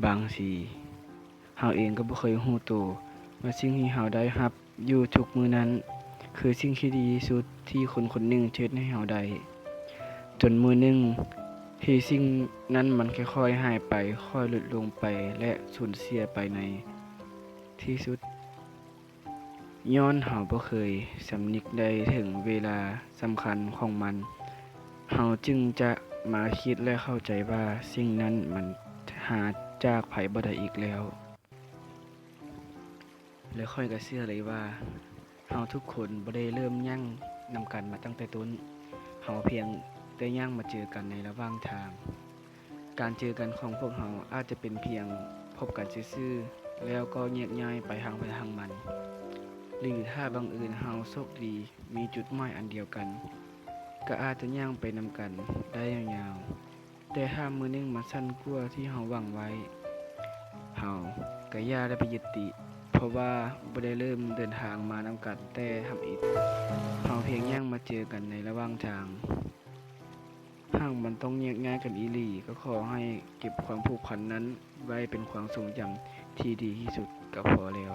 ບາງທີເຮົາເອງກໍບໍ່ເຄີຍຮູ້ໂຕວ່າສິ່ງທີ່ເຮົາໄດ້ຮັບຢູ່ທຸກມື້ນັ້ນ ຄືສິ່ງທີ່ດີທີ່ສຸດທີ່ຄົນຄົນໜຶ່ງຈະເຮັດໃຫ້ເຮົາໄດ້, ຈົນມື້ໜຶ່ງທີ່ສິ່ງນັ້ນມັນຄ່ອຍໆຫາຍໄປ, ຄ່ອຍຫຼຸດລົງໄປ ແລະ ສູນເສຍໄປໃນທີ່ສຸດ. ຍ້ອນເຮົາບໍ່ເຄີຍສຳນຶກໄດ້ເຖິງເວລາສຳຄັນຂອງມັນ, ເຮົາຈຶ່ງຈະມາຄິດ ແລະ ເຂົ້າໃຈວ່າສິ່ງນັ້ນມັນຫາຈາກໄຜບໍ່ໄດ້ອີກແລ້ວ. ແລະ ຂ້ອຍກໍເຊື່ອເລີຍວ່າ ເຮົາທຸກຄົນບໍ່ໄດ້ເລີ່ມຫຍັງນຳກັນມາຕັ້ງແຕ່ຕົ້ນ, ເຮົາພຽງແຕ່ຍ່າງມາເຈີກັນໃນລະຫວ່າງທາງ. ການເຈີກັນຂອງພວກເຮົາອາດຈະເປັນພຽງພົບກັນຊື່ໆ ແລ້ວກໍແຍກຍ້າຍໄປທາງໃຜທາງມັນ, ຫຼື ຖ້າບັງເອີນເຮົາໂຊກດີມີຈຸດໝາຍອັນດຽວກັນ, ກໍອາດຈະຍ່າງໄປນຳກັນໄດ້ຍາວໆ. ແຕ່ຖ້າມື້ໜຶ່ງມັນສັ້ນກວ່າທີ່ເຮົາຫວັງໄວ້, ເຮົາກໍຢ່າໄດ້ໄປຍຶດຕິ, ເພາະວ່າບໍ່ໄດ້ເລີ່ມເດີນທາງມານຳກັນແຕ່ທຳອິດ. ເຮົາພຽງຍ່າງມາເຈີກັນໃນລະຫວ່າງທາງ. ຫາກມັນຕ້ອງແຍກຍ້າຍກັນອີ່ຫຼີ, ກໍຂໍໃຫ້ເກັບຄວາມຜູກພັນນັ້ນໄວ້ເປັນຄວາມຊົງຈຳທີ່ດີທີ່ສຸດກໍພໍແລ້ວ.